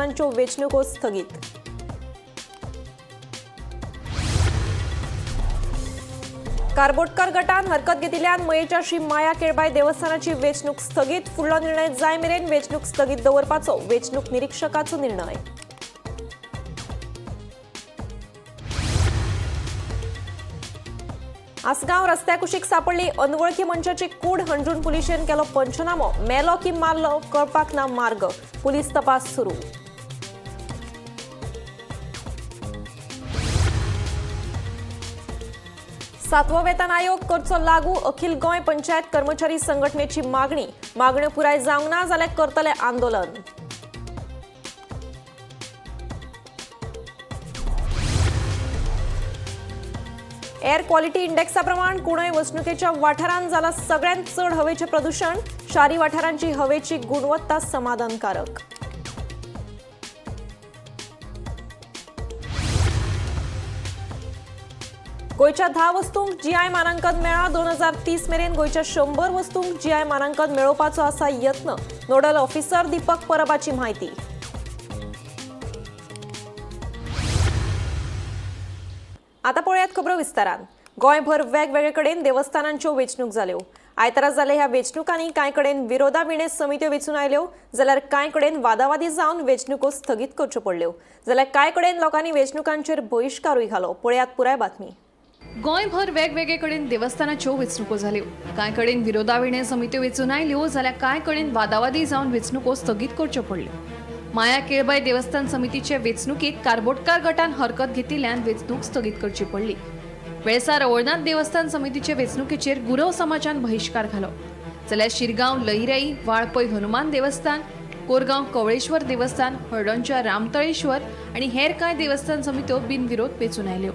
देवस्थानांच्यो वेंचणुको स्थगीत. कारबोटकर गटान हरकत घेतिल्ल्यान मयेच्या श्री माया केळबाय देवस्थानाची वेंचणूक स्थगीत. फुडलो निर्णय जाय मेरेन वेंचणूक स्थगीत दवरपाचो वेंचणूक निरीक्षकाचो निर्णय. आसगांव रस्त्या कुशीक सापडली अनवळखी मनशाची कूड. हणजूण पुलिशेन केलो पंचनामो. मेलो की मारलो कळपाक ना मार्ग. पुलीस तपास सुरू. सातवो वेतन आयोग करचो लागू. अखिल गोंय पंचायत कर्मचारी संघटनेची मागणी. मागण्यो पुराय जावंक ना जाल्यार करतले आंदोलन. एअर क्वालिटी इंडेक्सा प्रमाण कुणय वसणुकेच्या वाठारांत जाला सगळ्यांत चड हवेचें प्रदूशण. शारी वाठारांची हवेची गुणवत्ता समाधानकारक. गोंयच्या 10 वस्तूंक जीआय मानांकन मेळ्ळां. 2030 मेरेन गोंयच्या 100 वस्तूंक जीआय मानांकन मेळोवपाचो आसा यत्न. नोडल ऑफिसर दीपक परबाची म्हायती. आता पळयात खबरो विस्तारान. गोंयभर वेगवेगळे कडेन देवस्थानांच्यो वेंचणूक जाल्यो. आयतारा जाल्ल्या ह्या वेंचणुकांनी कांय कडेन विरोधा विणे समित्यो वेंचून आयल्यो, जाल्यार कांय कडेन वादावादी जावन वेंचणुको स्थगीत करच्यो पडल्यो, जाल्यार कांय कडेन लोकांनी वेंचणुकांचेर बहिश्कारूय घालो. पळयात पुराय बातमी. गोंयभर वेगवेगळे कडेन देवस्थानाच्यो वेंचणुको जाल्यो. कांय कडेन विरोधाविणे समित्यो वेंचून आयल्यो, जाल्यार कांय कडेन वादावादी जावन वेंचणुको स्थगीत करच्यो पडल्यो. माया केळबाय देवस्थान समितीचे वेंचणुकेत कारबोटकार गटान हरकत घेतिल्ल्यान वेंचणूक स्थगीत करची पडली. वेळसा रवळनाथ देवस्थान समितीचे वेंचणुकेचेर गुरव समाजान बहिश्कार घालो, जाल्यार शिरगांव लईराई, वाळपय हनुमान देवस्थान, कोरगांव कवळेश्वर देवस्थान, हळदणच्या रामतळेश्वर आनी हेर कांय देवस्थान समित्यो बिनविरोध वेंचून आयल्यो.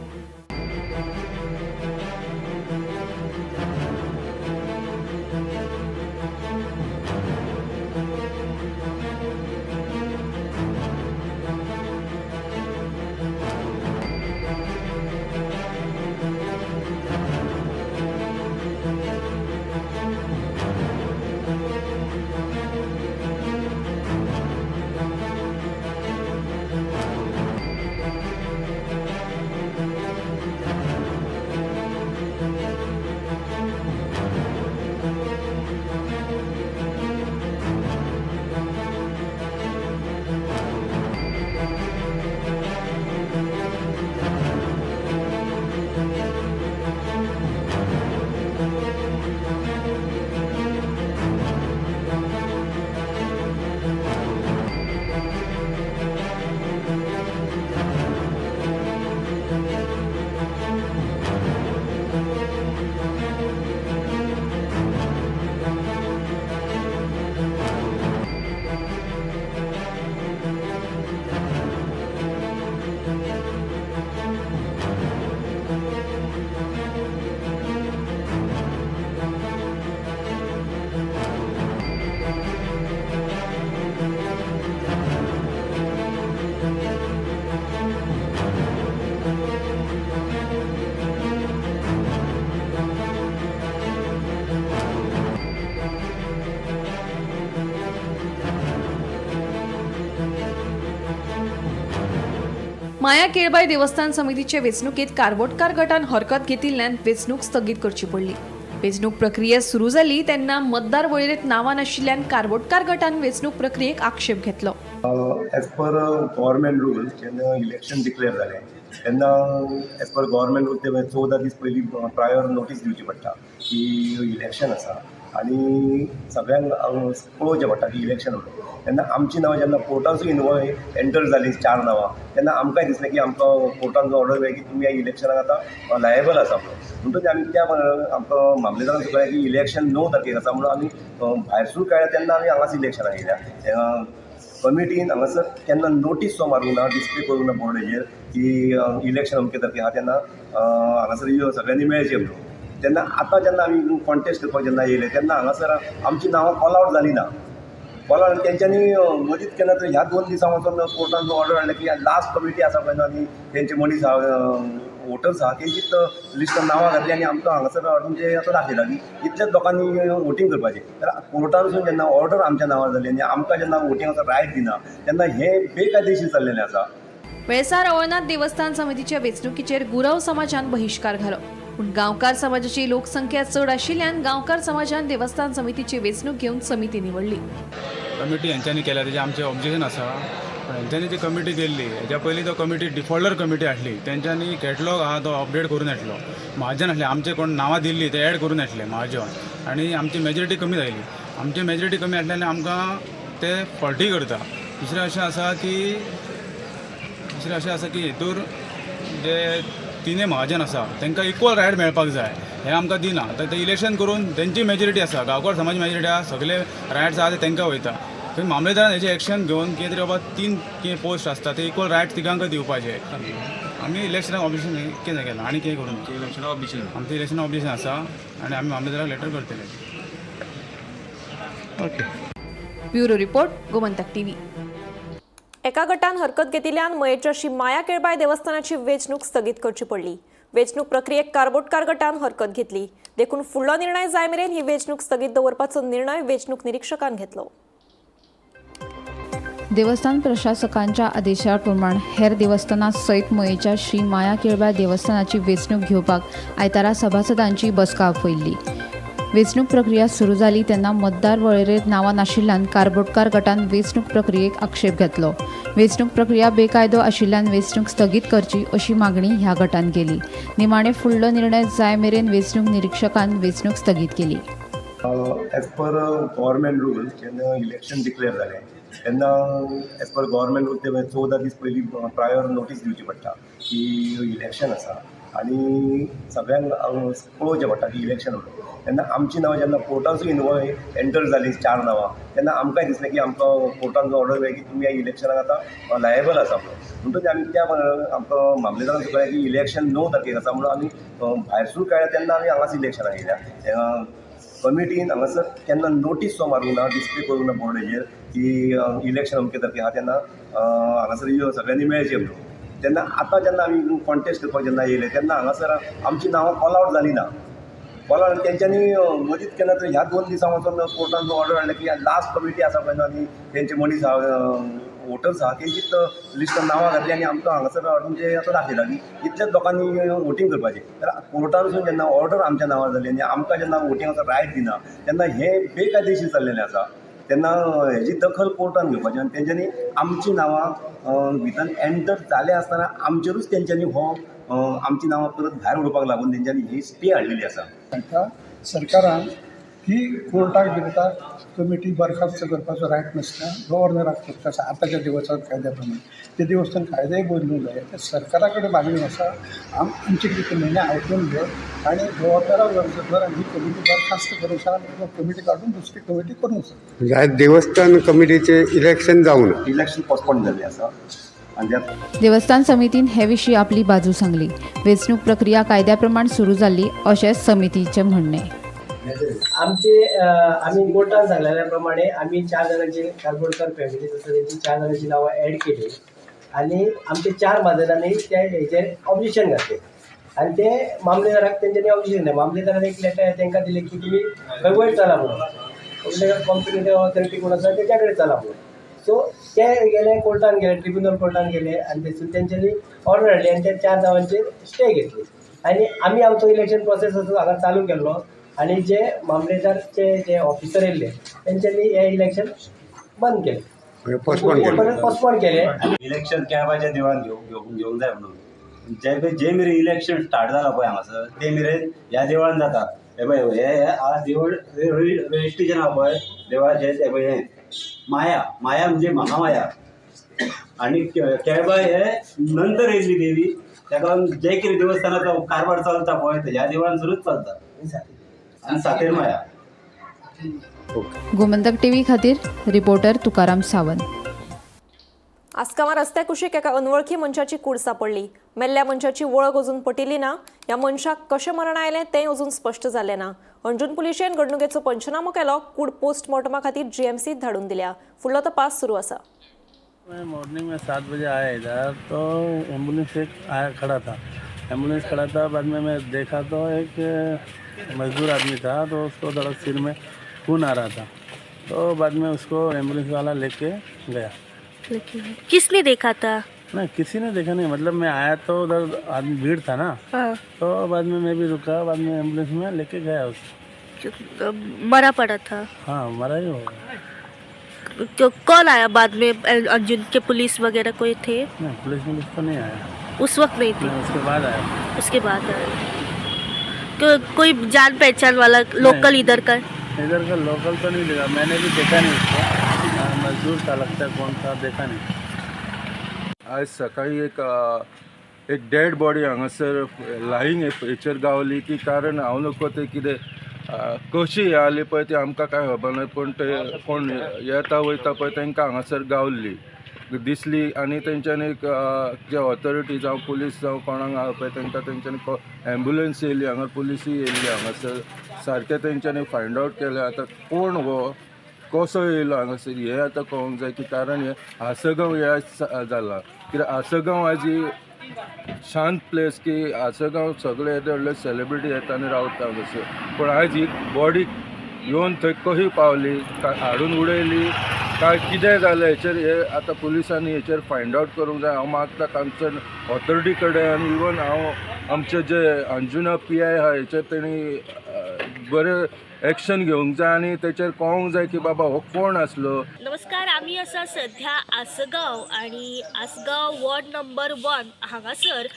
माया केळबाय देवस्थान समितीचे वेंचणुकेत कारबोटकार गटान हरकत घेतिल्ल्यान वेंचणूक स्थगीत करची पडली. वेंचणूक प्रक्रिया सुरू जाली तेन्ना मतदार वळेरेंत नांवां नाशिल्ल्यान कारबोटकार गटान वेंचणूक प्रक्रियेक आक्षेप घेतलो. एज पर गव्हर्मेंट रूल जेन्ना इलेक्शन डिक्लेअर जालें तेन्ना एज पर गव्हर्मेंट रूल ते 14 दीस पयलीं प्रायर नोटीस दिवची पडटा की इलेक्शन आसा आनी सगळ्यांक कळोवचें पडटा की इलेक्शन म्हणून. तेन्ना आमची नांवां जेन्ना कोर्टासून इनवॉल्व एंटर जालीं 4 नांवां, तेन्ना आमकांय दिसलें की आमकां कोर्टान जो ऑर्डर मेळ्ळी की तुमी ह्या इलेक्शनाक आतां लायबल आसा म्हणून. म्हणटकच आमी त्या आमकां मामलेदारान कळ्ळें की इलेक्शन 9 तारखेक आसा म्हणून आमी भायरसून कळ्ळें तेन्ना आमी हांगाच इलेक्शनाक येयल्या. कमिटीन हांगासर केन्ना नोटीस सो मारूंक ना, डिस्प्ले करूंक ना बोर्डाचेर की इलेक्शन अमके तारखेक आहा, तेन्ना हांगासर सगळ्यांनी मेळचें म्हणून. तेन्ना आतां जेन्ना आमी कॉन्टेस्ट करपाक जेन्ना येयले तेन्ना हांगासर आमची नांवां कॉल आवट जालीं ना. कॉल आनी तेंच्यांनी मदींच केन्ना तरी ह्या 2 दिसां वचोन कोर्टान ऑर्डर हाडल्या की लास्ट कमिटी आसा पळय न्हू आनी तेंचे मनीस आहा, वोटर्स आहा, तेंचीच लिस्टान नांवां घातली आनी आमकां हांगासर हाडून जे आतां दाखयला की इतल्याच लोकांनी वोटींग करपाचें. तर कोर्टानसून जेन्ना ऑर्डर आमच्या नांवार जाली आनी आमकां जेन्ना वोटिंगाचो रायट दिना तेन्ना हें बेकायदेशीर चल्लेलें आसा. वेळसार रवळनाथ देवस्थान समितीच्या वेंचणुकीचेर गुरव समाजान बहिश्कार घालो. पूण गांवकार समाजाची लोकसंख्या चड आशिल्ल्यान गांवकार समाजान देवस्थान समितीची वेंचणूक घेवन समिती निवडली. कमिटी हेंच्यांनी केल्या तेजें आमचें ऑब्जेक्शन आसा. पण हेंच्यांनी जी कमिटी केल्ली हेज्या पयलीं तो कमिटी डिफॉल्टर कमिटी आसली. तेंच्यांनी कॅटलॉग आहा तो अपडेट करून येतलो महाजन आसले, आमचे कोण नांवां दिल्ली ते एड करून येतले महाजन आनी आमची मेजॉरिटी कमी जाली. आमची मेजॉरिटी कमी आसल्यान आमकां ते फॉल्टी करता. दुसरें अशें आसा की हितूर जे तिनूय महाजन आसा तांकां इक्वल रायट मेळपाक जाय, हें आमकां दिना. आतां ते इलेक्शन करून तेंची मेजॉरिटी आसा, गांवकार समाज मेजॉरिटी आसा, सगळे रायट्स आहा ते तांकां वयता. थंय मामलेदारान हेजें एक्शन घेवन कितें तरी बाबा 3 कितें पोस्ट आसता ते इक्वल रायट तिगांक दिवपाचे. आमी इलेक्शनाक ऑब्जेक्शन कितें केलां आनी कितें करूं? इलेक्शनाक ऑब्जेक्शन. आमचें इलेक्शन ऑब्जेक्शन आसा आनी आमी मामलेदाराक लेटर करतले. Bureau report, Gomantak TV. एका गटान हरकत घेतिल्ल्यान मयेच्या श्री माया केळबाय देवस्थानाची वेंचणूक स्थगीत करची पडली. वेंचणूक प्रक्रियेक कारबोटकार गटान हरकत घेतली, देखून फुडलो निर्णय जाय मेरेन ही वेंचणूक स्थगीत दवरपाचो निर्णय वेंचणूक निरिक्षकान घेतलो. देवस्थान प्रशासकांच्या आदेशाप्रमाण हेर देवस्थानां सयत मयेच्या श्री माया केळबाय देवस्थानाची वेंचणूक घेवपाक आयतारा सभासदांची बसका आपयल्ली. वेंचणूक प्रक्रिया सुरू जाली तेन्ना मतदार वळेरेंत नांवां नाशिल्ल्यान कारबोटकार गटान वेंचणूक प्रक्रियेक आक्षेप घेतलो. वेंचणूक प्रक्रिया बेकायदो आशिल्ल्यान वेंचणूक स्थगीत करची अशी मागणी ह्या गटान केली. निमाणें फुडलो निर्णय जाय मेरेन वेंचणूक निरिक्षकान वेंचणूक स्थगीत केली. एज पर गव्हर्मेंट रूल जेन्ना इलेक्शन डिक्लेअर जालें तेन्ना एज पर गव्हर्मेंट रूल ते 14 दीस पयलीं प्रायर नोटीस दिवची पडटा की इलेक्शन आसा आनी सगळ्यांक कळोवचें पडटा की इलेक्शन म्हणून. तेन्ना आमची नांवां जेन्ना कोर्टासून इनवॉल्व एंटर जालीं 4 नांवां तेन्ना आमकांय दिसलें की आमकां कोर्टान ऑर्डर मेळ्ळी की तुमी ह्या इलेक्शनाक आतां लायबल आसा म्हणून. म्हणटकच आमी त्या आमकां मामलेदारान कळ्ळें की इलेक्शन 9 तारखेक आसा म्हणून आमी भायरसून कळ्ळें तेन्ना आमी हांगाच इलेक्शनाक येयल्या. कमिटीन हांगासर केन्ना नोटीस सो मारूंक ना, डिस्प्ले करूंक ना बोर्डाचेर की इलेक्शन अमके तारखेक आहा, तेन्ना हांगासर सगळ्यांनी मेळचें म्हणून. तेन्ना आतां जेन्ना आमी कॉन्टेस्ट करपाक जेन्ना येयले तेन्ना हांगासर आमची नांवां कॉल आवट जाली ना. कॉल आवट तेंच्यांनी मदींच केन्ना तरी ह्या 2 दिसां वचोन कोर्टान ऑर्डर हाडल्या की लास्ट कमिटी आसा पळय न्हू आनी तेंचे मनीस आहा, वोटर्स आहा, तेंचीच लिस्टान नांवां घातली आनी आमकां हांगासर हाडून जे आतां दाखयला की इतल्याच लोकांनी वोटींग करपाचें. तर कोर्टानसून जेन्ना ऑर्डर आमच्या नांवार जाली आनी आमकां जेन्ना वोटिंगाचो रायट दिना तेन्ना हें बेकायदेशीर चल्लेलें आसा. तेन्ना हेजी दखल कोर्टान घेवपाची आनी तेंच्यांनी आमची नांवां भितर एंटर जाले आसतना आमचेरूच तेंच्यांनी हो आमची नांवां परत भायर उडोवपाक लागून तेंच्यांनी ही स्टे हाडलेली आसा. तांकां सरकारान ही कोर्टाक बिर्टाक कमिटी बरखास्त करपाचो रायट नासता, गव्हर्नराक फक्त आसा आतांच्या देवस्थान कायद्या प्रमाणे. ते देवस्थान कायदेय बदलूंक जाय. ते सरकारा कडेन मागणी आसा, आमचे कितें ते निर्णय आयकून घे आनी गव्हर्नराक अर्ज कर आनी ही कमिटी बरखास्त करूंक सांग आनी कमिटी काडून दुसरी कमिटी करूंक सांग. म्हणजे आयज देवस्थान कमिटीचें इलेक्शन जावना. इलेक्शन पोस्टपोन जाल्लें आसा आनी त्या देवस्थान समितीन हे विशीं आपली बाजू सांगली. वेंचणूक प्रक्रिया कायद्या प्रमाण सुरू जाल्ली अशें समितीचें म्हणणें. आमचे आमी कोर्टान सांगलेल्या प्रमाणे आमी 4 जाणांची कारबोडकर फॅमिली आसा तेंची 4 जाणांची नांवां एड केली आनी आमचे 4 म्हाजनांनी त्या हेजेर ऑब्जेक्शन घातलें आनी ते मामलेदाराक तेंच्यांनी ऑब्जेक्शन दिलें. मामलेदारान एक लेटर तांकां दिलें की तुमी खंय वयर चला म्हणून, कॉम्पिटंट ऑथॉरिटी कोण आसा तेच्या कडेन चला म्हणून. सो ते गेले कोर्टान गेले, ट्रिब्युनल कोर्टान गेले आनी थंयसून तेंच्यांनी ऑर्डर हाडली आनी त्या 4 नांवांचेर स्टे घेतली आनी आमी आमचो इलेक्शन प्रोसेस असो हांगा चालू केल्लो आनी जे मामलेदारचे जे ऑफिसर येयल्ले तेंच्यांनी हें इलेक्शन बंद केलें, पोस्टपोन केलें. परत पोस्टपोन केलें. इलेक्शन केळबाच्या देवळान घेवंक जाय म्हणून जे मेरेन इलेक्शन स्टार्ट जाला पळय हांगासर ते मेरेन ह्या देवळान जाता. हे पळय हे आज देवूळ रजिस्ट्रेशन आहा पळय देवळाचें, तें पळय हें माया, माया म्हणजे महामाया आनी केळबाय हे नंतर येयल्ली देवी. ताका लागून जे कितें देवस्थानाचो कारभार चलता पळय ते ह्या देवळान सुरूच चलता आनी सातेर माया. गोमंतक टीव्ही खातीर रिपोर्टर तुकाराम सावंत. आसगांवां रस्त्या कुशीक एका अनवळखी मनशाची कूड सांपडली. मेल्ल्या मनशाची वळख अजून पटिल्ली ना. ह्या मनशाक कशें मरण आयलें तें अजून स्पश्ट जालें ना. अंजून पुलिशेन घडणुकेचो पंचनामो केलो. कूड पोस्टमॉर्टमा खातीर जीएमसीत धाडून दिल्या. फुडलो तपास सुरू आसा. मैं मॉर्निंग में 7 बजे आया इधर तो एम्बुलेंस एक आया खड़ा था, एम्बुलेंस खड़ा था. बाद में मैं देखा तो एक मजदूर आदमी था, तो उसको थोड़ा सिर में खून आ रहा था. तो बाद में उसको एम्बुलेंस वाला लेके गया. लेकिन किसने देखा था? नहीं, किसी ने देखा नहीं. मतलब मैं आया तो उधर आदमी भीड़ था ना. तो बाद में मैं भी रुका, बाद में एम्बुलेंस में लेके गया उसको. मरा पड़ा था? हाँ, मरा ही होगा. तो कौन आया बाद में? अर्जुन के पुलिस वगैरह कोई थे? नहीं, पुलिस वुलिस तो नहीं आया. उस वक्त नहीं थे? नहीं, उसके बाद आया. उसके बाद आया. कोई जान पहचान वाला लोकल? नहीं. इधर का? इधर का लोकल तो नहीं देखा, मैंने भी देखा नहीं उसको. हाँ, मजदूर था लगता है, कौन था देखा नहीं. आज सकाळी एक एक डेड बॉडी हांगासर लायींग हेचेर गावली की कारण हांव नको ते कितें कशी हें आली पळय ती आमकां कांय खबर ना, पूण ते कोण येता वयता पळय तांकां हांगासर गावल्ली दिसली आनी तेंच्यांनी जे ऑथॉरिटी जावं पुलीस जावं कोणाक आहा पळय तांकां तेंच्यांनी एम्बुलन्स येयली हांगा, पुलिसूय येयली हांगासर. सारकें तेंच्यांनी फायंड आवट केलें. आतां कोण हो, कसो येयलो हांगासर हें आतां कळोंक जाय की कारण हें आसगांव हें जालां. कित्याक आसगांव आयज ही शांत प्लेस की आसगांव सगळे येदे व्हडले सेलिब्रिटी येता आनी रावता हांगासर, पूण आयज ही बॉडी येवन थंय कशी पावली, काय हाडून उडयली काय कितें जालें, हेचेर हे आतां पुलिसांनी हेचेर फायंड आवट करूंक जाय. हांव मागता कन्सर्न ऑथॉरिटी कडेन आनी इवन हांव आमचे जे अंजुना पीआय आहा हेचेर तेणी बरें एक्शन घेवंक जाय आनी तेचेर कळोंक जाय की बाबा हो कोण आसलो. नमस्कार, आमी आसा सध्या आसगांव आनी आसगांव वॉर्ड नंबर 1 हांगासर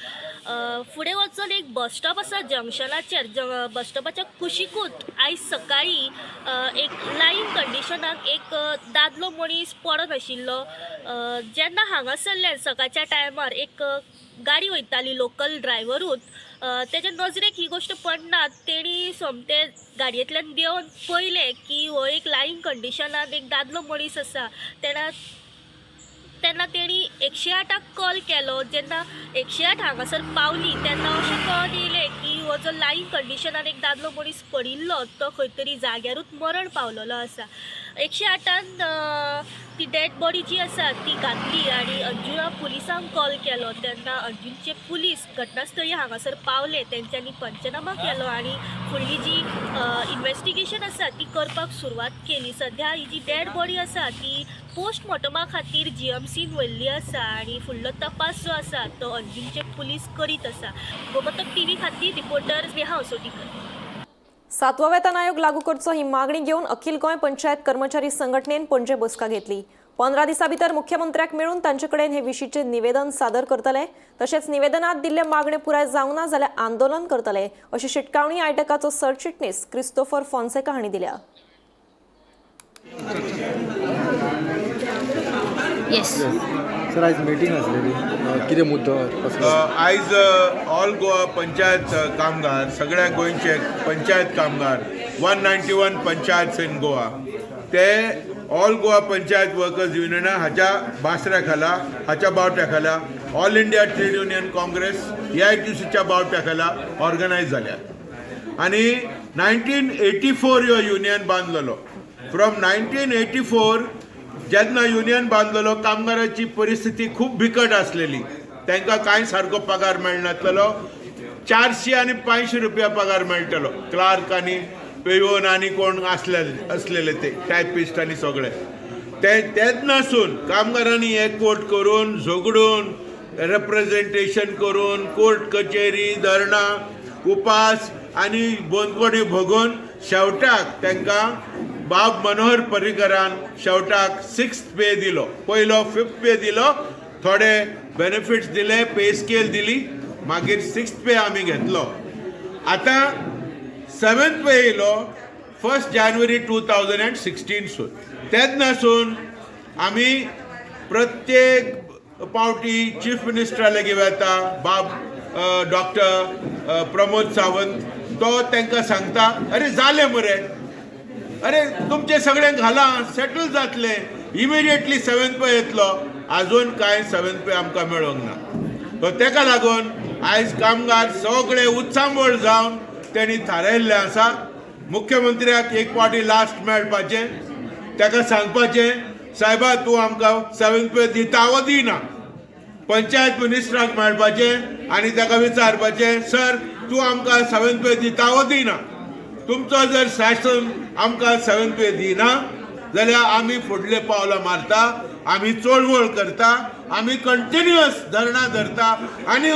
फुडें वचून एक बस स्टॉप आसा. जंक्शनाचेर बस स्टॉपाच्या कुशिकूच आयज सकाळीं एक लायींग कंडिशनाक एक दादलो मनीस पडत आशिल्लो. जेन्ना हांगासरल्यान सकाळच्या टायमार एक गाडी वयताली, लोकल ड्रायव्हरूच तेच्या नजरेक ही गोश्ट पडना. तेणी सोमतें गाडयेंतल्यान देंवन पळयलें की हो एक लायींग कंडिशनान एक दादलो मनीस आसा. तेन्ना तेन्ना तेणी 108 आक कॉल केलो. जेन्ना 108 हांगासर पावली तेन्ना अशें कळोन येयलें की हो जो लायींग कंडिशनान एक दादलो मनीस पडिल्लो तो खंय तरी जाग्यारूच मरण पावलेलो आसा. 108 आन ती डेड बॉडी जी आसा ती घातली आनी अंजुना पुलिसांक कॉल केलो. तेन्ना अंजुनचे पुलीस घटनास्थळी हांगासर पावले. तेंच्यांनी पंचनामा केलो आनी फुडली जी इन्वेस्टिगेशन आसा ती करपाक सुरवात केली. सध्या ही जी डेड बॉडी आसा ती पोस्टमॉर्टमा खातीर जीएमसीन व्हेल्ली आसा आनी फुडलो तपास जो आसा तो अंजुनचे पुलीस करीत आसा. गोमंतक टीव्ही खातीर रिपोर्टर स्नेहा असोटीकर. सातवो वेतन आयोग लागू करचो ही मागणी घेवन अखिल गोंय पंचायत कर्मचारी संघटनेन पणजे बसका घेतली. 15 दिसां भितर मुख्यमंत्र्याक मेळून तांचे कडेन हे विशींचे निवेदन सादर करतले. तशेंच निवेदनात दिल्ले मागणे पुराय जावंक ना जाल्यार आंदोलन करतले अशी शिटकावणी आयटकाचो सरचिटणीस क्रिस्तोफर फोन्सेका हांणी दिल्या. येस. सर, आयज मिटींग आसलेली, कितें मुद्दो कसलो? आयज ऑल गोवा पंचायत कामगार, सगळ्या गोंयचे पंचायत कामगार, 191 panchayat in Goa, ते ऑल गोवा पंचायत वर्कर्स युनियना हाच्या बासऱ्या खाला, हाच्या बावट्या खाला, all India trade union Congress एआयटीयूसीच्या बावट्या खाला ऑर्गनायज जाल्यात आनी 1984 ह्यो युनियन बांदलेलो. फ्रॉम 1984 जेन्ना युनियन बांदलेलो, कामगाराची परिस्थिती खूब बिकट आसलेली. तांकां कांय सारको पगार मेळनासलेलो. 400 आनी 500 रुपया पगार मेळटलो क्लार्क आनी पिवन आनी कोण आसले आसलेले ते टायपिस्ट आनी सगळे ते. तेन्नासून कामगारांनी एकवट करून, झगडून, रेप्रेझेंटेशन करून, कोर्ट कचेरी, धरणां, उपास आनी बंदखणी भोगून शेवटाक तांकां बाब मनोहर पर्रीकरान शेवटाक सिक्स्थ पे दिलो. पयलो फिफ्थ पे दिलो, थोडे बेनिफिट्स दिले, पे स्केल दिली, मागीर सिक्स्थ पे आमी घेतलो. आतां सेवन्थ पे येयलो 1 January 2016 सून. तेन्नासून आमी प्रत्येक पावटी चीफ मिनिस्टरा लागीं वता. बाब डॉक्टर प्रमोद सावंत तो तांकां सांगता, "अरे जालें मरे, अरे तुमचें सगळें घालां, सेटल जातलें, इमिडिएटली सेवन्थ पे येतलो." आजून कांय सेवन्थ पे आमकां मेळोंक ना. सो तेका लागून आयज कामगार सगळे उचांबळ जावन तेणी थारायल्लें आसा. मुख्यमंत्र्याक एक फावटी लास्ट मेळपाचें, ताका सांगपाचें, सायबा तूं आमकां सेवन पे दिता वो दिना. पंचायत मिनिस्टराक मेळपाचें आनी ताका विचारपाचें, सर तूं आमकां सेवन पे दिता वो दिना. तुमचो जर शासन आमकां सेवन पे दिना जाल्यार आमी फुडले पावलां मारता, आमी चळवळ करता, आमी कंटिन्युअस धरणां धरता आनी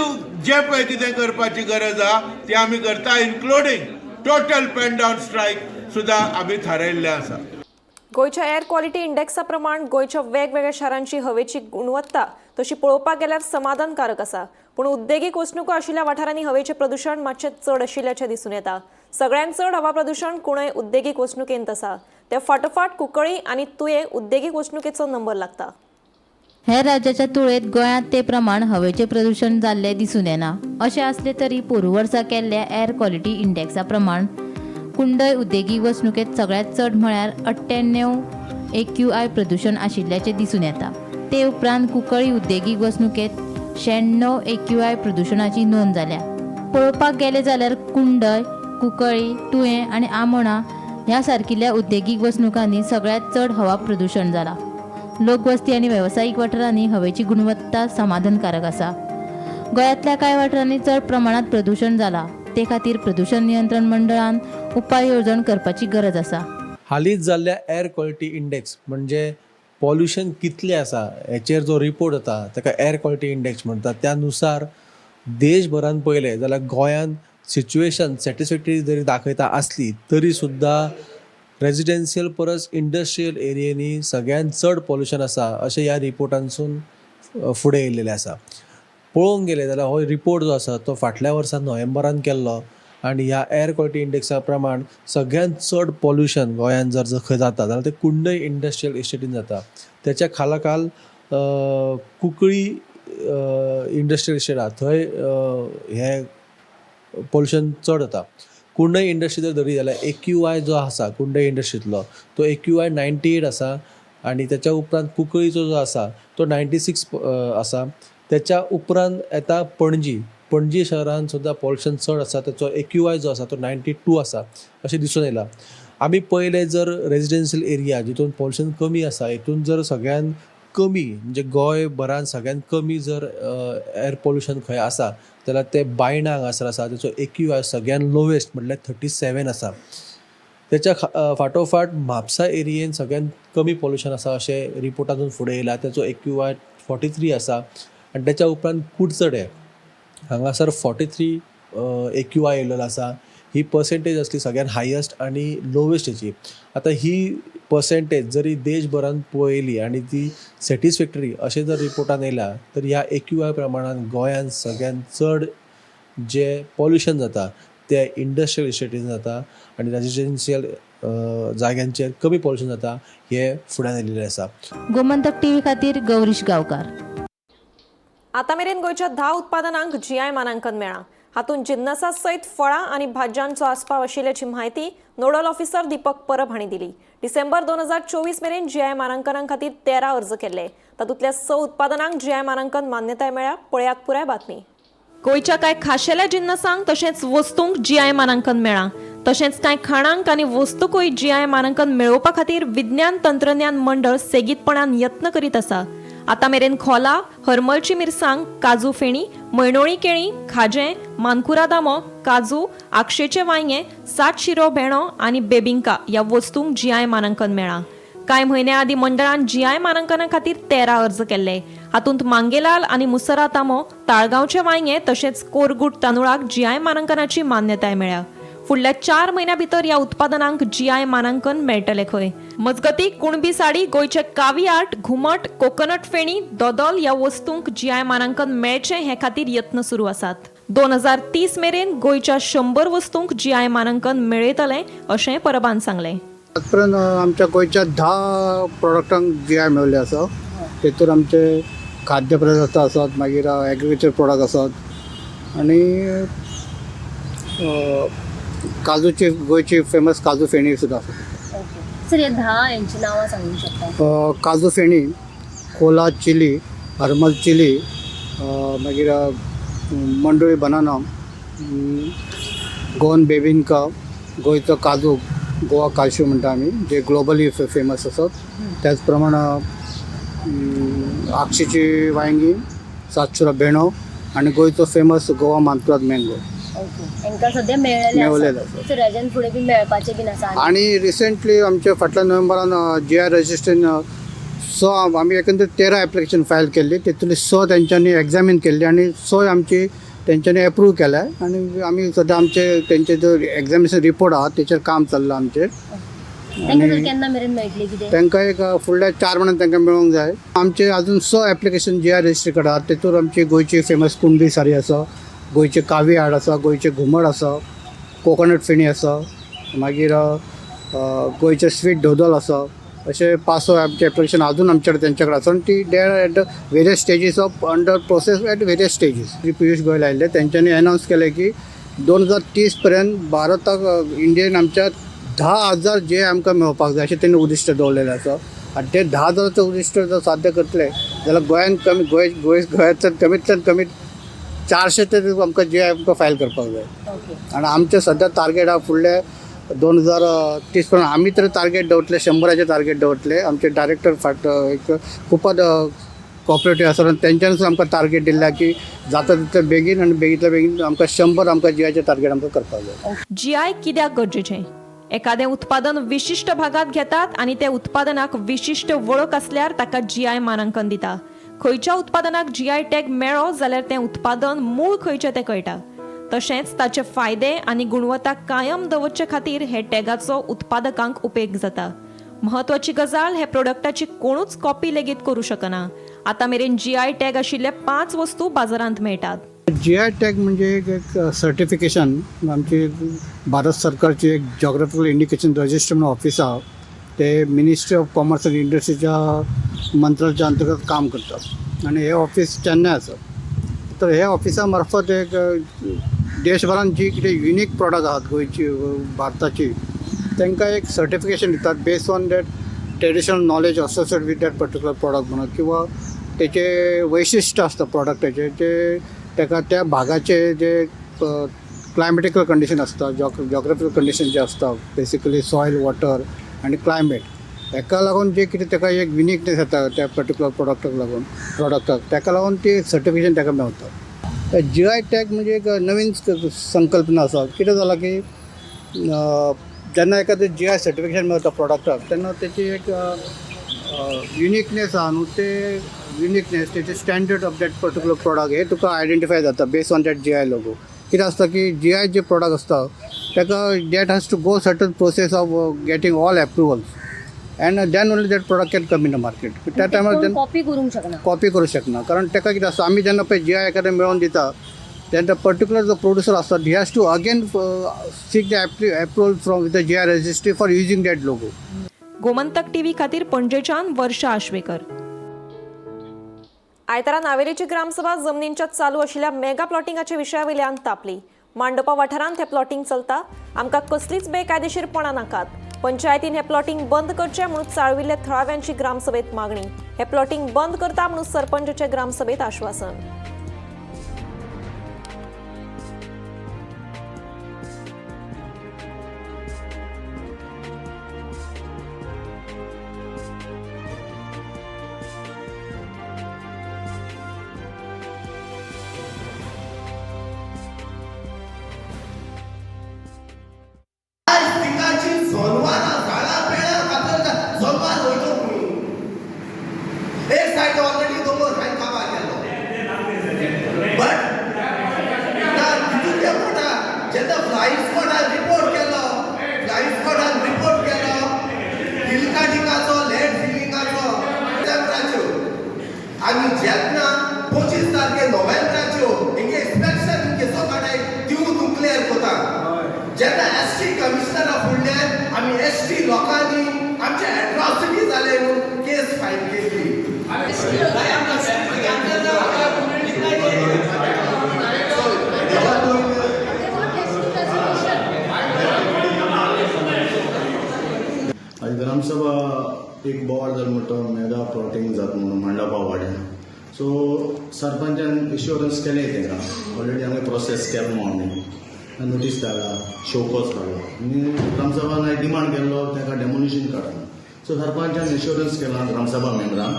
जें पळय कितें करपाची गरज आहा ती आमी करता, including total pen down strike सुद्दां आमी थारायल्लें आसा. गोंयच्या एअर क्वॉलिटी इंडेक्सा प्रमाण गोंयच्या वेगवेगळ्या शारांची हवेची गुणवत्ता तशी पळोवपाक गेल्यार समाधानकारक आसा, पूण उद्देगीक वसणुको आशिल्ल्या वाठारांनी हवेचें प्रदूशण मातशें चड आशिल्ल्याचें दिसून येता. सगळ्यांत चड हवा प्रदूशण कुणय उद्देगीक वसणुकेंत आसा. ते फाटोफाट कुंकळी आनी तुयें उद्देगीक वसणुकेचो नंबर लागता. हेर राज्याच्या तुळेत गोंयांत ते प्रमाण हवेचें प्रदूशण जाल्लें दिसून येना. अशें आसलें तरी पोरूं वर्सा केल्ल्या एअर क्वॉलिटी इंडेक्सा प्रमाण कुंडय उद्देगीक वसणुकेंत सगळ्यांत चड म्हळ्यार 98 AQI प्रदूशण आशिल्ल्याचें दिसून येता. ते उपरांत कुंकळी उद्देगीक वसणुकेंत 96 AQI प्रदूशणाची नोंद जाल्या. पळोवपाक गेलें जाल्यार कुंडय, कुंकळी, तुयें आनी आमोणा ह्या सारकिल्ल्या उद्देगीक वसणुकांनी सगळ्यांत चड हवा प्रदूशण जाला. लोकवस्ती आनी वेवसायीक वाठारांनी हवेची गुणवत्ता समाधानकारक आसा. गोंयांतल्या कांय वाठारांनी चड प्रमाणांत प्रदूशण जाला. ते खातीर प्रदूशण नियंत्रण मंडळान उपाय येवजण करपाची गरज आसा. हालींच जाल्ल्या एअर क्वॉलिटी इंडेक्स म्हणजे पॉल्युशन कितलें आसा हेचेर जो रिपोर्ट येता ताका एअर क्वॉलिटी इंडेक्स म्हणटात. त्या नुसार देशभरान पळयलें जाल्यार गोंयान सिच्युएशन सॅटिस्फॅक्टरी जरी दाखयता आसली तरी सुद्दां रेजिडेन्शियल परस इंडस्ट्रियल एरियेंनी सगळ्यांत चड पॉल्युशन आसा अशें ह्या रिपोर्टांसून फुडें येयल्लेलें आसा. पळोवंक गेलें जाल्यार हो रिपोर्ट जो आसा तो फाटल्या वर्सा नोव्हेंबरान केल्लो आनी ह्या एअर क्वॉलिटी इंडेक्सा प्रमाण सगळ्यांत चड पॉल्युशन गोंयांत जर खंय जाता जाल्यार तें कुंडय इंडस्ट्रियल इस्टेटीन जाता. तेच्या खाला खाल कुंकळी इंडस्ट्रियल इस्टेट आहा थंय हें पॉल्युशन चड जाता. कुंडय इंडस्ट्री जर धरली जाल्यार AQI जो आसा कुंडय इंडस्ट्रींतलो तो AQI 98 आसा आनी तेच्या उपरांत कुंकळीचो जो आसा तो 96 आसा. तेच्या उपरांत येता पणजी. पणजी शहरान सुद्दां पॉल्युशन चड आसा, तेचो AQI जो आसा तो 92 आसा अशें दिसून येयलां. आमी पळयलें जर रेजिडेन्शियल एरिया जितून पॉल्युशन कमी आसा हितून जर सगळ्यान कमी म्हणजे गोंयभरान सगळ्यान कमी जर एअर पॉल्युशन खंय आसा जाल्यार तें बायणा हांगासर आसा. तेचो AQI सगळ्यान लोवेस्ट म्हटल्यार 37 आसा. तेच्या फाटोफाट म्हापसा एरियेन सगळ्यान कमी पॉल्युशन आसा अशें रिपोर्टातून फुडें येयलां. तेचो AQI 43 आसा आनी तेच्या उपरांत कुडचडे हांगासर 43 AQI येयलेलो आसा. ही पर्सेंटेज आसली सगळ्यान हायस्ट आनी लोवेस्ट हेची. आतां ही पर्सेंटेज जरी देशभरान पळयली आनी ती सॅटिस्फॅक्टरी अशें जर रिपोर्टान येयला तर ह्या AQI प्रमाणान गोंयान सगळ्यान चड जें पॉल्युशन जाता तें इंडस्ट्रियल इस्टेटीन जाता आनी रेजिडेन्शियल जाग्यांचेर कमी पॉल्युशन जाता हें फुड्यान येयलेलें आसा. गोमंतक टीव्ही खातीर गौरीश गांवकार. आतां मेरेन गोंयच्या 10 उत्पादनांक GI मानांकन मेळ्ळां. हातूंत जिन्नसा सयत फळां आनी भाजयांचो आस्पाव आशिल्ल्याची म्हायती नोडल ऑफिसर दीपक परब हांणी दिली. डिसेंबर 2024 मेरेन GI मानांकना खातीर 13 अर्ज केल्ले. तातूंतल्या 6 उत्पादनांक GI मानांकन मान्यताय मेळ्ळ्या. पळयात पुराय बातमी. गोंयच्या कांय खाशेल्या जिन्नसांक तशेंच वस्तूंक GI मानांकन मेळ्ळां. तशेंच कांय खाणांक आनी वस्तूंकूय GI मानांकन मेळोवपा खातीर विज्ञान तंत्रज्ञान मंडळ सेगीतपणान यत्न करीत आसा. आतां मेरेन खोला, हरमलची मिरसांग, काजू फेणी, मयणोळी केळी, खाजें, मानकुरा दामो, काजू, आक्षेचे वांयगें, सात शिरो भेणो आनी बेबिंका ह्या वस्तूंक GI मानांकन मेळ्ळां. कांय म्हयन्या आदीं मंडळान GI मानांकना खातीर 13 अर्ज केल्ले. हातूंत मांगेलाल आनी मुसरा तांबो, ताळगांवचे वांयगें तशेंच कोरगूट तांदुळाक GI मानांकनाची मान्यताय मेळ्ळ्या. फुडल्या 4 म्हयन्यां भितर ह्या उत्पादनांक GI मानांकन मेळटलें खंय. मजगतीं कुणबी साडी, गोंयचे कावी आर्ट, घुमट, कोकोनट फेणी, दोदोल ह्या वस्तूंक GI मानांकन मेळचें हे खातीर यत्न सुरू आसात. 2030 मेरेन गोंयच्या 100 वस्तूंक GI मानांकन मेळयतलें अशें परबान सांगलें. आजपर्यंत आमच्या गोंयच्या 10 प्रोडक्टांक GI मेळिल्ले आसा. तेतूर आमचे खाद्य पदार्थ आसात, मागीर एग्रीकल्चर प्रोडक्ट आसात आनी काजूची गोंयची फेमस काजू फेणी सुद्दां आसा. सर, हे 10 हेंची नांवां सांगूंक शकता? काजू फेणी, कोला चिली, हरमल चिली, मागीर मंडोळी बनाना, गोवन बेबिंका, गोंयचो काजू, गोवा काजू म्हणटा आमी, जे ग्लोबली फेमस आसात. त्याच प्रमाण आगशीची वांयगी, सातशुरा भेणो आनी गोंयचो famous Goa Mankurad mango. Okay, हांकां सद्या मेळ्ळेले मेळलेले आसा. आसा. सो हेज्यान फुडें बी मेळपाचें बीन आसा. आणि रिसेंटली आमच्या फाटल्या नोव्हेंबरान जी I registration 6 आमी एकंदर 13 एप्लिकेशन फायल केल्ली, तितूंतली 6 तेंच्यांनी एग्जामीन केल्ली आनी 6 आमची तेंच्यांनी एप्रूव केल्या. आनी आमी सद्या आमचे तेंचे जो एग्जामिनेशन रिपोर्ट आहा तेचेर काम चल्लां आमचें. तांकां तर केन्ना मेरेन मेळटली कितें? तांकां एक फुडल्या 4 म्हयन्यान तांकां मेळूंक जाय. आमचे अजून 6 एप्लिकेशन जी I registry कडेन आहा. तेतूर आमची गोंयची फेमस कुणबी सारी आसा, गोंयचे कावी हाड आसा, गोंयचे घुमट आसा, कोकोनट फेणी आसा, मागीर गोंयचे स्वीट धोदल आसा. अशे 5-6 आमचे एप्लिकेशन अजून आमचे कडेन तेंचे कडेन आसा आनी ती they are at the various stages of under process at various stages. Shri Piyush Goyal आयिल्ले, तेंच्यांनी अनावन्स केलें की 2030 पर्यंत भारताक इंडियेन आमच्या 10,000 जे आमकां मेळपाक जाय अशें तेणी उद्दिश्ट दवरलेलें आसा. आनी ते 10,000 उद्दिश्ट जर साध्य करतले जाल्यार गोंयान कमी गोंय गोंय गोंयांतल्यान कमीतल्यान कमी 400 तरी आमकां जे आमकां फायल करपाक जाय. आनी आमचें सद्या टार्गेट आहा फुडले 2030 पर्यंत आमी तर टार्गेट दवरतले, 100 टार्गेट दवरतले. आमचे डायरेक्टर फाट एक खूपच कॉपरेटीव आसा आनी तेंच्यांनी आमकां टार्गेट दिल्लें की जाता तितले बेगीन आनी बेगींतल्या बेगीन आमकां 100 आमकां जीआयचें टार्गेट आमकां करपाक जाय. जीआय कित्याक गरजेचें? एखादें उत्पादन विशिश्ट भागांत घेतात आनी ते उत्पादनाक विशिश्ट वळख आसल्यार ताका जीआय मानांकन दिता. खंयच्या उत्पादनाक जीआय टॅग मेळ्ळो जाल्यार तें उत्पादन मूळ खंयचें तें कळटा. तशेंच ताचे फायदे आनी गुणवत्ता कायम दवरचे खातीर हे टॅगाचो उत्पादकांक उपेग जाता. म्हत्वाची गजाल, हे प्रोडक्टाची कोणूच कॉपी लेगीत करूं शकना. आतां मेरेन जीआय टॅग आशिल्ले 5 वस्तू बाजारांत मेळटात. जी I tag म्हणजे एक सर्टिफिकेशन, आमची भारत सरकारची एक जॉग्राफिकल इंडिकेशन रजिस्टर म्हणून ऑफिस आहा, ते मिनिस्ट्री ऑफ कॉमर्स आनी इंडस्ट्रीच्या मंत्रालयाच्या अंतर्गत काम करतात आनी हे ऑफिस चेन्नय आसा. तर हे ऑफिसा मार्फत एक देशभरान जी कितें युनीक प्रोडक्ट आहात गोंयची, भारताची, तांकां एक सर्टिफिकेशन दितात based on that traditional knowledge associate with that particular product म्हणून, किंवा तेचे वैशिश्ट आसता प्रोडक्टाचे, जे ताका त्या भागाचे जे क्लायमेटिकल कंडिशन आसता, जॉग्राफिकल कंडिशन जे आसता, बेसिकली सॉयल, वॉटर आनी क्लायमेट, हेका लागून जे कितें ताका एक युनिकनेस येता त्या पर्टिक्युलर प्रोडक्टाक लागून, ताका लागून ती सर्टिफिकेशन ताका मेवता. जी I tag म्हणजे एक नवीन संकल्पना आसा. कितें जालां की जेन्ना एखादें जी I certification मेळटा प्रोडक्टाक तेन्ना तेची एक युनिकनेस आहा न्हू, ते युनिकनेस तेचे standard of that particular product हे तुका आयडेंटिफाय जाता based on that G I logo. कितें आसता की जी I जे प्रोडक्ट आसता ताका that has to go certain process of getting all approvals and then only that product can come in the market. त्या टायमार कॉपी करूंक शकना, कॉपी करूं शकना. कारण ताका कितें आसता, आमी जेन्ना पळय जी I एखादें मेळोवन दिता तेन्ना पर्टिक्युलर जो प्रोड्युसर आसता he has to again seek the approval from the G I registry for using that logo. Gomantak TV खातीर पणजेच्यान वर्षा आश्वेकर. आयतारा नावेलीची ग्रामसभा जमनींच्या चालू आशिल्ल्या मेगा प्लॉटिंगाच्या विशया वयल्यान तापली. मांडोपा वाठारांत हें प्लॉटिंग चलता. आमकां कसलीच बेकायदेशीरपणां नाकात. पंचायतीन हें प्लॉटिंग बंद करचें म्हणून चाळविल्ल्या थळाव्यांची ग्रामसभेत मागणी. हें प्लॉटिंग बंद करता म्हणून सरपंचाचें ग्रामसभेत आश्वासन. ग्रामसभा एक बोवाळ जालो म्हणटा मेगा प्लॉटींग जाता म्हणून मांडपा वाड्यान. सो सरपंचान एश्योरन्स केलें तांकां, ऑलरेडी आमी प्रोसेस केलो म्हणून आमी. नोटीस धाडला, शोकॉज काडला आनी ग्रामसभान डिमांड केल्लो ताका डेमोलिशन काडून. सो सरपंचान एश्योरन्स केला ग्रामसभा मेंबरांक,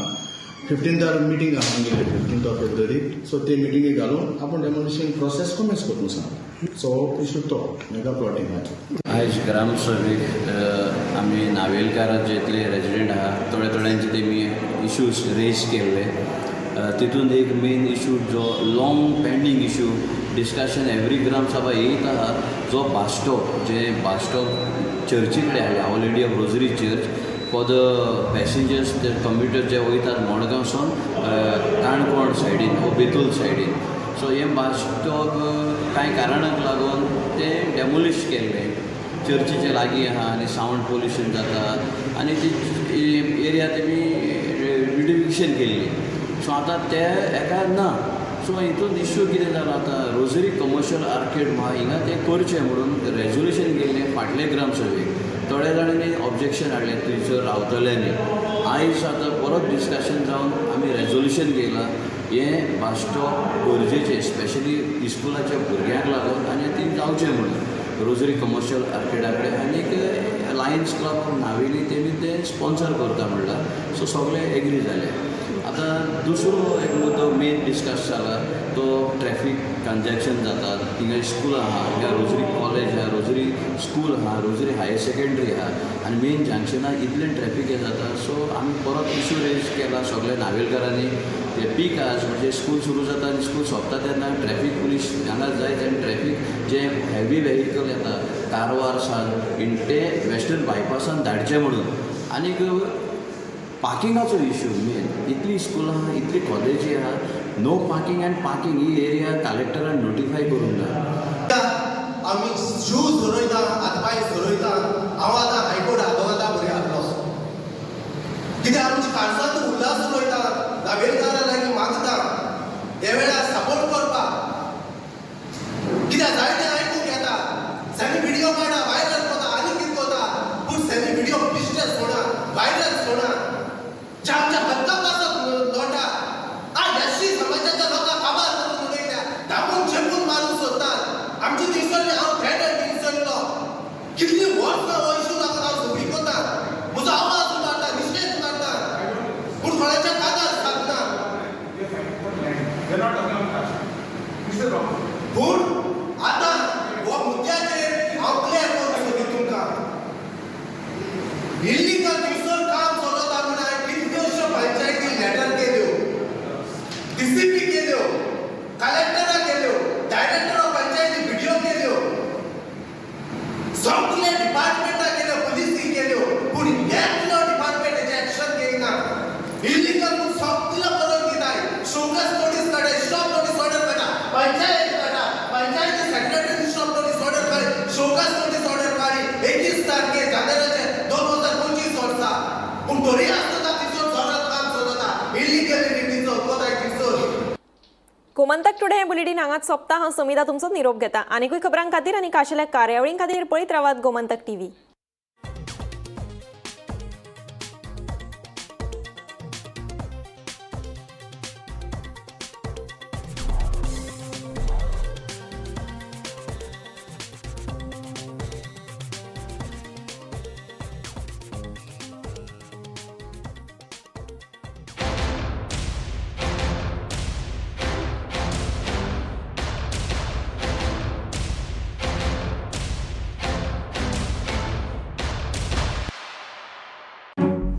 15थार मिटींग आहा आमगेली, 15 ऑफ फेब्रुवारी. सो ते मिटिंगेक घालून आपूण डेमोलिशन प्रोसेस कमेन्स करूंक सांगला. सो हो इशू तो मेगा प्लॉटिंगाचो. आयज ग्रामसभेक आमी नावेलकारां जितले रेजिडेंट आहा, थोड्या थोड्यांचे तेमी इशूज रेज केल्ले. तितून एक मेन इशू जो long pending issue discussion every Gram Sabha येयत आहा, जो बस स्टॉप, जे बस स्टॉप चर्ची कडेन हाडले, Our Lady of Rosary Church, for the passengers, ते कम्युटर जे वयतात मडगांवसून काणकोण सायडीन वो बेतूल सायडीन. सो हें बस स्टॉप कांय कारणाक लागून तें डेमोलिश केल्लें. चर्चीच्या लागीं आहा आनी सावंड पोल्युशन जाता आनी ती एरिया तेमी ब्युटिफिकेशन केल्ली. सो आतां ते हेका ना. सो हितून इशू कितें जाला, आतां रोजरी कमर्शियल आर्केड आहा हिंगा, तें करचें म्हणून रेजोल्युशन केल्लें फाटले ग्रामसभेक. थोड्या जाणांनी ऑब्जेक्शन हाडलें थंयसर रावतल्यांनी. आयज आतां परत डिस्कशन जावन आमी रेजोल्युशन घेयलां, हें बस स्टॉप गरजेचें, स्पेशली इस्कुलाच्या भुरग्यांक लागून आनी ती जावचें म्हणून रोजरी कमर्शियल आर्केडा कडेन. आनीक लायन्स क्लब ऑफ नावेली तेमी तें स्पॉन्सर करता म्हणलां. सो सगळे एग्री जाले. आतां दुसरो एक मुद्दो मेन डिस्कस जाला तो ट्रॅफीक कंजेशन जाता. हिंगा स्कूल आहा, हिंगा रोजरी कॉलेज आहा, रोजरी स्कूल आहा, रोजरी हायर सेकेंडरी आहा आनी मेन जंक्शनार इतलें ट्रॅफीक हें जाता. सो आमी परत इशू रेज केला सगल्या नावेलकारांनी, ते पीक आवर्स म्हणजे स्कूल सुरू जाता आनी स्कूल सोंपता तेन्ना ट्रॅफीक पुलीस हांगा जायत आनी ट्रॅफीक जे हेवी वेहिकल येता कारवार सान ते वेस्टर्न बायपासान धाडचे म्हणून. आनीक पार्किंगाचो इशू मेन. इतली स्कुलां आहा, इतली कॉलेजी आहा, नो पार्किंग अँड पार्किंग ही एरिया कलेक्टरान नोटिफाय करूंक ना. आमी जीव झरयता, हातपांय झरयता. हांव आतां हायकोर्ट आदवोगादा बरी आहलो, कित्याक आमची काळजांत उल्हास उलयता. नावेलकारा लागीं मागता हे वेळार सपोर्ट करपाक, कित्याक जायते आयकूंक येता, सॅमी व्हिडियो काडा, व्हायरल कोता, आनी कितें कोता. पूण सॅमी व्हिडियो बिश्टें सोडा, व्हायरल सोडा, जे आमच्या हक्का पासत लोटा. आज एससी समाजाच्या लोकांक काबार करून उडयल्या, दामून चेपून मारूंक सोदतात. आमची थंयसरली, हांव थेट थंयसरलो, कितलीं वर्सां हो इशू लागून हांव झगडी कोता, म्हजो आवाज मारता, निशेध मारता, पूण कोणाच्या कानार सादना. पूण आतां हो मुद्द्याचेर हांव क्लियर करूंक सोदी तुमकां, इल्लीगल थंयसर काम चलता म्हणून हांवें कितल्योश्यो पंचायती लेटर केल्यो, डीसीपी केल्यो, कलेक्टरा केल्यो, डायरेक्टर ऑफ पंचायती व्हिडिओ केल्यो, सगळे डिपार्टमेंटा केल्यो, पुलिसी केल्यो, पूण एकलो डिपार्टमेंट हेजें एक्शन घेयना. इल्लीगल म्हूण सगळें बरोवन दिताय, शोकॉज नोटीस काडाय, स्टॉप नोटीस ऑर्डर काडा, पंचायत काडा, पंचायती सेक्रेटरी स्टॉप नोटीस ऑर्डर काडी, शोकॉज नोटीस ऑर्डर काडी 21 तारखे जानेराचे 2025 वर्सा. पूण तरी आसतना थंयसर जोरात काम चलता, इल्लीगल कोताय थंयसर. गोमंतक टुडे हे बुलेटीन हांगाच सोंपता. हांव समिता तुमचो निरोप घेता. आनीकूय खबरां खातीर आनी खाशेल्या कार्यावळीं खातीर पळयत रावात गोमंतक टीव्ही.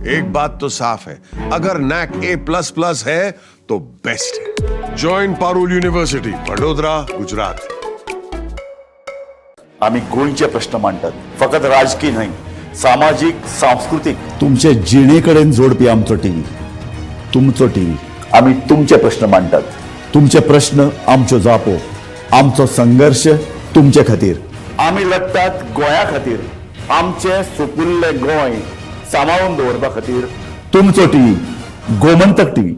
एक बात तो साफ है, अगर नैक A++ है तो बेस्ट है. Join Parul university, Vadodara, Gujarat. आमी गोंयचे प्रश्न मांडटात, फकत राजकीय न्हय, सामाजीक, सांस्कृतीक, तुमचे जिणे कडेन जोडपी आमचो टीव्ही, तुमचो टीव्ही. आमी तुमचे प्रश्न मांडटात, तुमचे प्रश्न आमच्यो जापो, आमचो संघर्श तुमचे खातीर. आमी लढटात गोंया खातीर, आमचें सुपुल्लें गोंय सांबाळून दवरपा खातीर. तुमचो टीव्ही, गोमंतक टीव्ही.